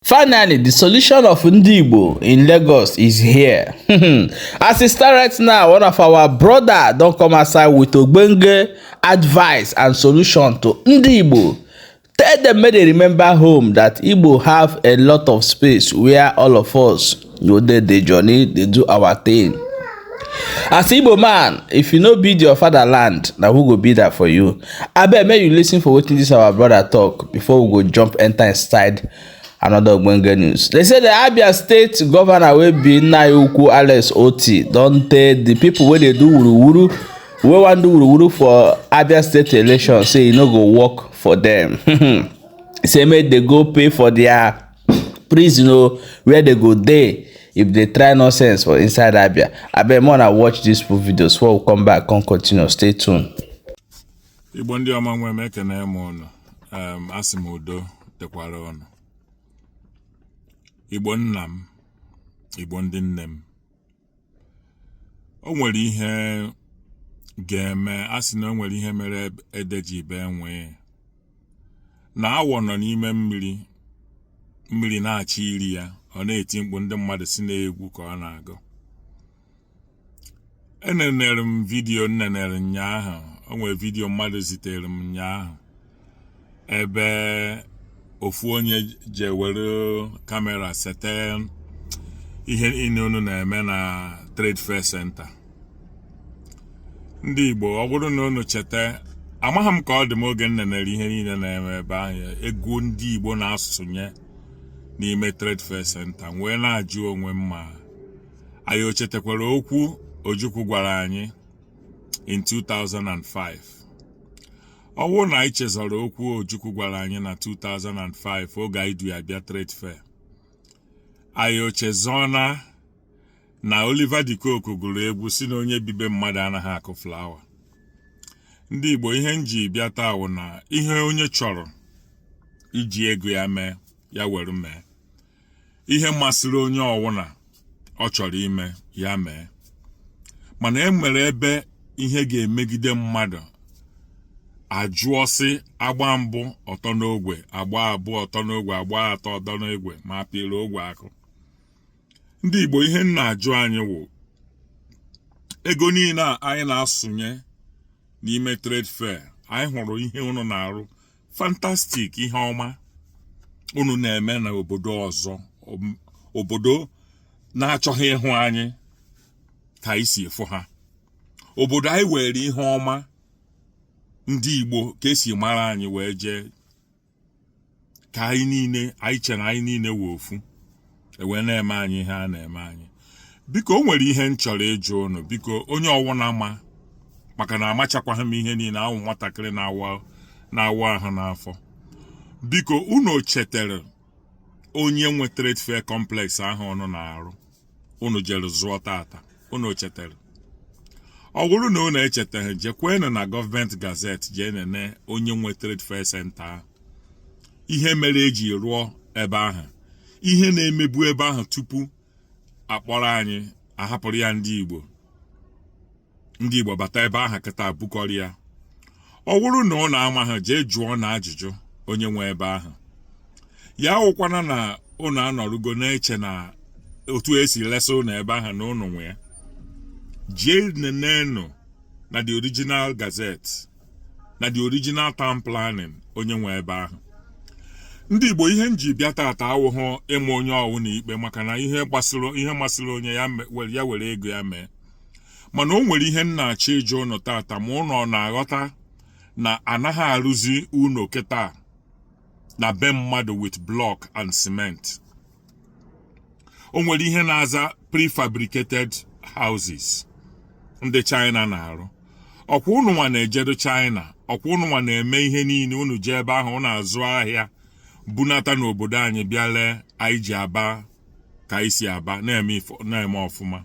Finally, the solution of Ndi Igbo in Lagos is here. As e start right now, one of our brother don come outside with ogbonge advice and solution to Ndi Igbo. Tell them make they remember home, that Igbo have a lot of space where all of us go dey dey journey, dey do our thing. As Igbo man, if you no build your fatherland, na who go build that for you? Abeg, make you listen for wetin this our brother talk before we go jump enter inside another ogbonge news. They say the Abia State governor wey be Nna Alex Otti don tell the people wey dey do wuruwuru, wey wan do wuruwuru for Abia State election, say e no go work for them. Say make they go pay for their prison o, where they go dey if they try nonsense for inside Abia. Abeg, more una watch this full videos before we come back come continue. Stay tuned. Igbo ndị ọma nwe m, ekene m ụnụ. Asị m udo dịkwara ụnụ. Igbo nna m, Igbo ndị nne m, o nwere ihe ga-eme. A sị na o nwere ihe mere ede ji bee nwee na awọ nọ n'ime mmiri, mmiri na-achọ iri ya, ọ na-eti mkpu, ndị mmadụ si na-egwu ka ọ na-agụ. Enenere m video nnenere nyaahụ. O nwere video mmadụ zitere m nyaahụ ebe ofu onye je were camera sete ihe niile unu na-eme na Trade Fair Center. Ndị Igbo, ọ bụrụ na unu cheta, amaghị m ka ọ dị m oge nnenere ihe niile na-eme ebe ahụ, ego ndị Igbo na-asụnye n'ime Trade Fair Center, wee na-ajụ onwe m ma anyị o chetakwara okwu Ojukwu gwara anyị in 2005. Ọ bụrụ na anyị chezọrọ okwu Ojukwu gwara anyị na 2005, oge anyị du ya bịa Trade Fair, anyị ochezọna na Oliver De Coque gụrụ egwu si na onye bibe mmadụ anaghị akụ flower. Ndị Igbo, ihe m ji bịa taa wụ na ihe onye chọrọ iji ego ya mee, ya were mee. Ihe masịrị onye ọwụna ọ chọrọ ime, ya mee. Mana e nwere ebe ihe ga-emegide mmadụ ajụọ sị, agba mbụ ọtọ n'ogwe, agba abụọ ọtọ n'ogwe, agba atọ ọtọ n'ogwe, ma pịrị ogwe akụ. Ndị Igbo, ihe m na-ajụ anyị wụ, ego niile a anyị na-asụnye n'ime Trade Fair, anyị hụrụ ihe unu na-arụ, fantastic, ihe ọma unu na-eme n'obodo ọzọ, obodo na-achọghị ịhụ anyị ka anyị si efu ha, obodo anyị were ihe ọma ndị Igbo ka esi mara anyị wee jee, ka anyị niile, anyị chere anyị niile wee ofu, ewee na-eme anyị ihe a na-eme anyị. Biko, o nwere ihe m chọrọ ịjụ unu. Biko, onye ọwụna ma, maka na amachakwaghị m ihe niile ahụ, nwatakịrị na-awa na-awa ahụ n'afọ. Biko, unu chetara onye nwe Trade Fair Complex ahụ unu na-arụ, unu jere zụọ tata? Unu chetara? Ọ bụrụ na unu echetaghị, jekwenụ na gọọmenti gazette, jee nene onye nwe Trade Fair Center ahụ, ihe mere eji rụọ ebe ahụ, ihe na-emebu ebe ahụ tupu akpọrọ anyị ahapụrụ ya ndị Igbo. Ndị Igbo bata ebe ahụ kịta bukọrọ ya. Ọ bụrụ na ọ na-ama ha, jee jụọ na ajụjụ onye nwe ebe ahụ. Ya wụkwana na unu anọrugo na-eche na otu esi lesa unu ebe ahụ na unu nwe ya. Jee nenenu na the original gazette, na the original town planning, onye nwe ebe ahụ. Ndị Igbo, ihe m ji bịa tata awụhụ ịma onye ọwụ na ikpe, maka na ihe gbasịrị, ihe masịrị onye ya were, ya were ego ya mee. Mana o nwere ihe m na-achọ ịjụ ụnụ tata, ma ụnụ ọ na-aghọta na anaghị arụzi ụnọ kịta na be mmadụ with block and cement. O nwere ihe na-aza prefabricated houses ndị China na-arụ. Ọkwa ụnụ nwa na-ejedo China, ọkwa ụnụ nwa na-eme ihe niile. Unu jee ebe ahụ, ụnụ azụ ahịa, bunata n'obodo anyị, bịa lee anyị ji aba ka anyị si aba na-eme ọfụma.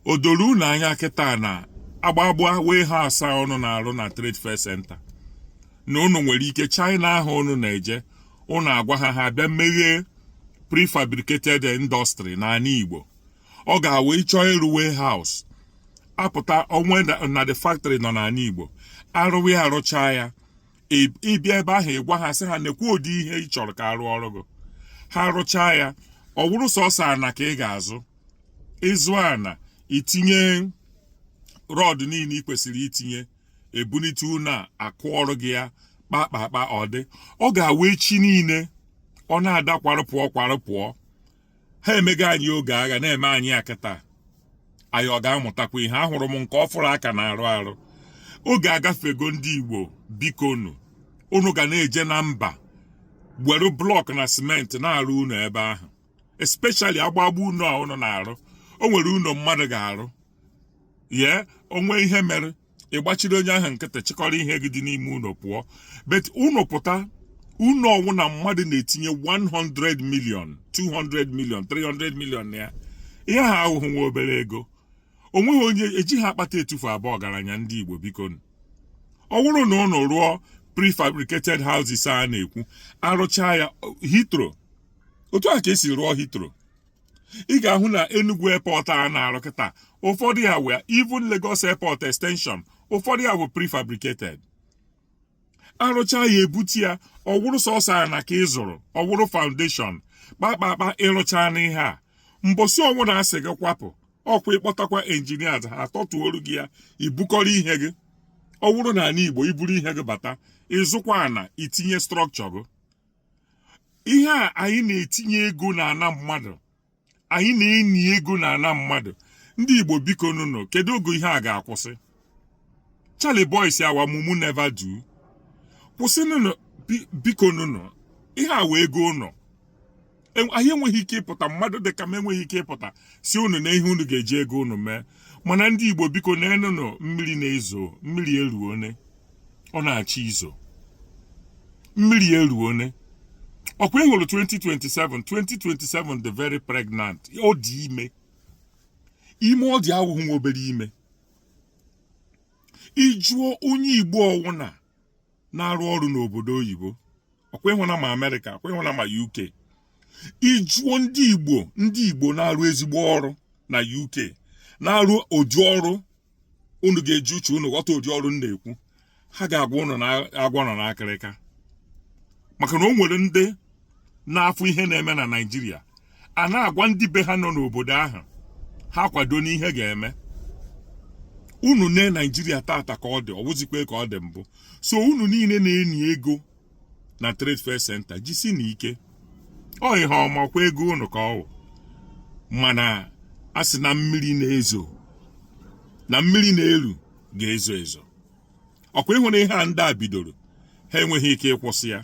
O doro unu anya kịta na agbagba wee ha asaa ụnụ na-arụ na Trade Fair Center, na unu nwere ike, China ahụ unu na-eje, unu agwa ha, ha bịa meghee prefabricated industry n'ala Igbo? Ọ ga-awe ịchọ ịrụ warehouse, apụta onwe na the factory nọ n'ala Igbo, arụwa, arụcha ya, ịbịa ebe ahụ, ịgwa ha sị ha nekwa ụdị ihe ị chọrọ ka arụ ọrụ gị. Ha rụchaa ya, ọ wụrụ sọsọ ana ka ị ga-azụ. Ịzụ ana, itinye rod niile ị kwesịrị itinye, ebunite unu a akụọrụ gị ya kpakpakpa. Ọ dị ọ ga-awa echi niile ọ na-ada kwarụpụọ kwarụpụọ. Ha emego anyị oge agha na-eme anyị ya kịta. Anyị ọ ga-amụtakwa ihe? Ahụrụ m nke ọfụrụ aka na-arụ arụ. Oge agafego. Ndị Igbo, bikonu, unu ga na-eje na mba were block na simenti na-arụ unu ebe ahụ, especially agbagba unu a unu na-arụ. O nwere unu mmadụ ga-arụ ye onwe ihe mere ịgbachiri onye ahụ nkịtị, chịkọrọ ihe gị dị n'ime unu pụọ. But unu pụta unu ọnwụ na mmadụ na-etinye 100 million, 200 million, 300 million na ya, ihe ha ahụhụ nwa obere ego. Onweghị onye ejighị akpata etufu abụọ ọgaranya. Ndị Igbo, biko, ọ bụrụ na unu rụọ prefabricated houses a na-ekwu, arụchaa ya Heathrow, otu a ka esi rụọ Heathrow, ị ga-ahụ na Enugu Airport a na-arụ kịta, ụfọdụ ya wee even Lagos Airport extension, ụfọdụ ya bụ prefabricated. Arụcha ya, ebute ya, ọ wụrụ sọsọ ana ka ị zụrụ, ọ wụrụ foundation kpakpakpa. Ịrụcha n'ihe a, mbọsị ọnwụ na-asị gị kwapụ, ọkwa ịkpọtakwa engineers, ha atọtuoru gị ya, ibukọrọ ihe gị. Ọ wụrụ na ala Igbo, iburu ihe gị bata, ịzụkwa ana, itinye structure gị. Ihe a anyị na-etinye ego na ana mmadụ, anyị na-eni ego na ana mmadụ. Ndị Igbo, biko nụnụ, kedu oge ihe a ga-akwụsị? Charlie boy si our mumu never do. Kwụsịnụnụ, biko nụnụ. Ihe a wee ego ụnụ. Anyị enweghị ike ịpụta, mmadụ dịka m enweghị ike ịpụta si unu na ihe unu ga-eji ego unu mee. Mana ndị Igbo, biko, na-enụnụ, mmiri na-ezo, mmiri eruone, ọ na-achọ izo, mmiri eruone. Ọkwa ị hụrụ 2027, 2027 the very pregnant. Ọ dị ime, ime ọ dị awụghị nwa obere ime. Ịjụọ onye Igbo ọwụna na-arụ ọrụ n'obodo oyibo, ọkwa ịhụna ma Amerịka, ọkwa ịhụna ma UK, ịjụọ ndị Igbo, ndị Igbo na-arụ ezigbo ọrụ na UK, na-arụ ụdị ọrụ unu ga-eji uche unu ghọta ụdị ọrụ m na-ekwu, ha ga-agwa unu na agwọ nọ n'akịrịka, maka na o nwere ndị na-afụ ihe na-eme na Naịjirịa a na-agwa ndị be ha nọ n'obodo ahụ ha kwado n'ihe ga-eme. Unu ne Naịjirịa tata ka ọ dị, ọ wụzikwe ka ọ dị mbụ. So unu niile na-eni ego na Trade Fair Center, jisi na ike. Ọ ihe ọma kwa ego unu ka ọ wụ, mana a sị na mmiri na-ezo na mmiri na-eru ga-ezo ezo. Ọkwa ịhụ na ihe a ndị a bidoro, ha enweghị ike ịkwụsị ya,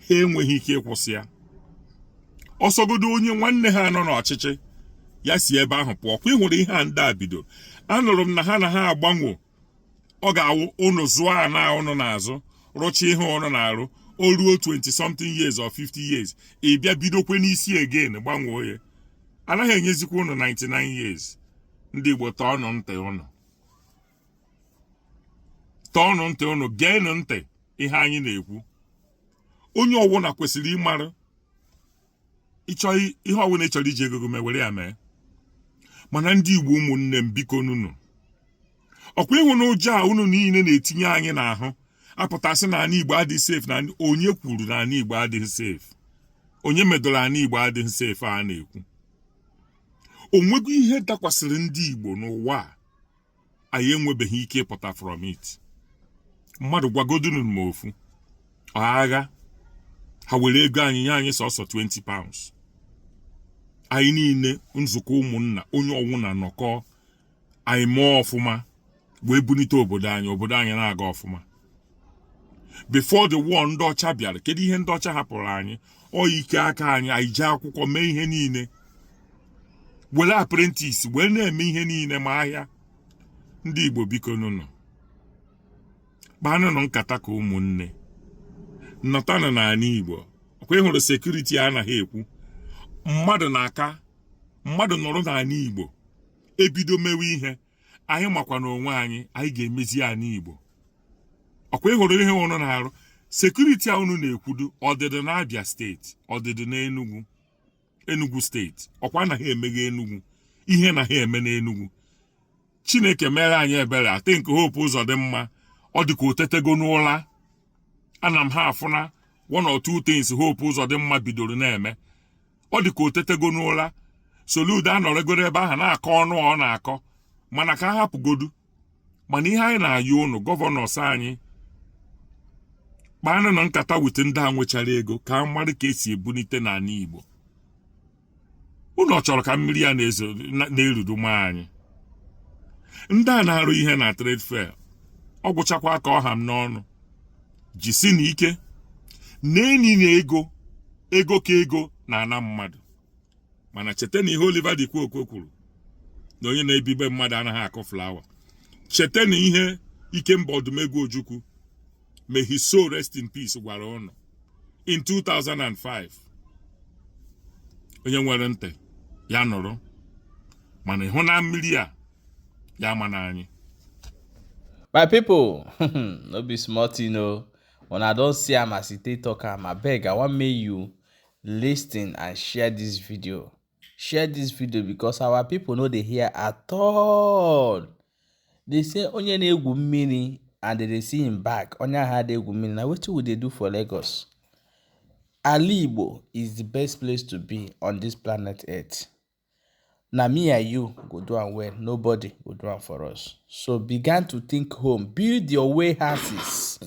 ha enweghị ike ịkwụsị ya. Ọsọgodo onye nwanne ha nọ n'ọchịchị ya si ebe ahụ pụọ. Kwa ịhụrụ ihe a ndị a bidoro, anụrụ m na ha na ha agbanwo. Ọ ga-awụ unu zụọ ana unu na-azụ, rụcha ihe unu na-arụ, o ruo 20 something years or 50 years, ị bịa bidokwe n'isi again, gbanwee ya. Anaghị enyezikwa unu 99 years. Ndị Igbo, tọọnụ ntị unu, tọọnụ ntị unu, geenụ ntị ihe anyị na-ekwu. Onye ọbụla kwesịrị ịmara ịchọ ihe ọbụla ị chọrọ iji ego gị mee, were ya mee. Mana ndị Igbo, ụmụnne m, biko nunu, ọkwa ịhụ na ụjọ a unu niile na-etinye anyị n'ahụ apụtasị na ala Igbo adịghị safe, na onye kwuru na ala Igbo adịghị safe? Onye medoro ala Igbo adịghị safe a na-ekwu? Onwego ihe dakwasịrị ndị Igbo n'ụwa a anyị enwebeghị ike ịpụta from it? Mmadụ gwagodunu m ofu agha ha were ego anyị nye anyị sọsọ £20. Anyị niile, nzukọ ụmụnna, onye ọwụna nọkọ, anyị mụọ ọfụma wee bunite obodo anyị, obodo anyị na-aga ọfụma. Before the war, ndị ọcha bịara, kedu ihe ndị ọcha hapụrụ anyị? Ọ ike aka anyị. Anyị jee akwụkwọ, mee ihe niile, were apprentice wee na-eme ihe niile ma ahịa. Ndị Igbo, biko nụnụ, kpanụnụ nkata ka ụmụnne, nọtanụ n'ala Igbo. Ọkwa ịhụrụ security anaghị ekwu mmadụ na-aka mmadụ nọrọ n'ala Igbo ebido mewe ihe. Anyị makwa na onwe anyị, anyị ga-emezi ala Igbo. Ọkwa ịhụrụ ihe ụnụ na-arụ, security a unu na-ekwudo, ọdịdị na Abia Steeti, ọdịdị na Enugu, Enugu Steeti, ọkwa anaghị emeghe Enugu, ihe naghị eme n'Enugu. Chineke mere anyị ebere. I think Hope Uzodimma, ọ dị ka o tetego n'ụla. Ana m ha afụna One or two things Hope Uzodimma bidoro na-eme, ọ dị ka o tetego n'ụra. Soludo anọrọgoro ebe ahụ na-akọ ọnụ ọ na-akọ, mana ka a hapụgodu. Mana ihe anyị na-ayọ ụnụ governors anyị, kpaanụ na nkata with ndị a nwechara ego ka a mara ka esi ebunite n'ala Igbo. Unu ọ chọrọ ka mmiri ya na-ezo na-erudu maa anyị? Ndị a na-arụ ihe na trade fair, ọ gwụchakwa ka ọ ha m n'ọnụ, jisi na ike na-enyi na ego ego ka ego na-ana mmadụ. Mana cheta na ihe Oliver De Coque kwuru na onye na-ebibe mmadụ anaghị akụ flower. Cheta na ihe Ikemba Odumegwu Ojukwu, may his soul rest in peace, gwara ụnụ in 2005. Onye nwere ntị ya nụrụ, mana ịhụ na mmiri a ya ama na anyị. My people, no be small thing o. Una don see am as e take talk am. Abeg, I wan make you listen and share this video. Share this video because our people no dey hear at all. They say onye na-egwu mmiri and they dey see him back, onye ahụ adịghị egwu mmiri. Na wetin we dey do for Lagos? Ala Igbo is the best place to be on this planet Earth. Na me and you go do am well, nobody go do am for us. So begin to think home, build your warehouses,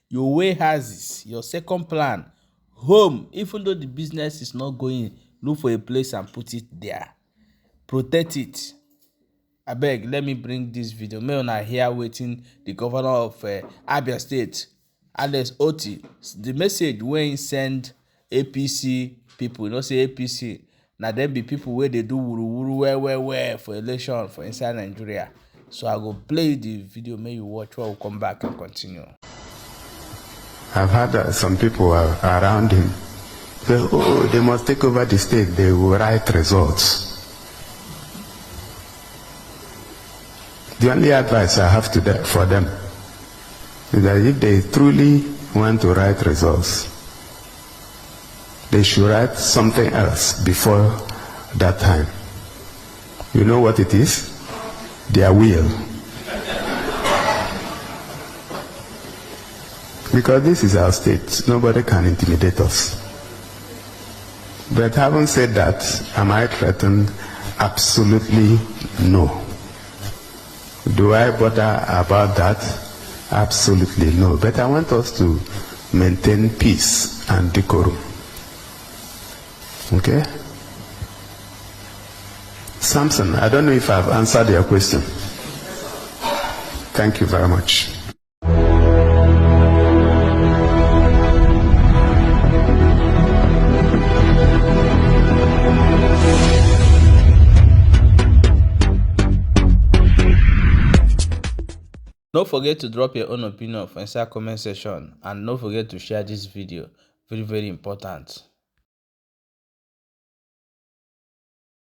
your warehouses, your second plan, home. Even though the business is not going, look for a place and put it there. Protect it. Abeg, let me bring this video make una hear wetin the governor of Abia State, Alex Otti, the message wey he send APC people. You know say APC na dem be people wey dey do wuruwuru well well well for election for inside Nigeria. So I go play the video make you watch while we come back and continue. I've had some people around him say, oh, they must take over the state, they will write results. The only advice I have for them is that if they truly want to write results, they should write something else before that time. You know what it is? Their will. Because this is our state, nobody can intimidate us. But having said that, am I threatened? Absolutely no. Do I bother about that? Absolutely no. But I want us to maintain peace and decorum. Okay? Samson, I don't know if I've answered your question. Thank you very much. No forget to drop your own opinion for inside comment section and no forget to share this video. Very, very important.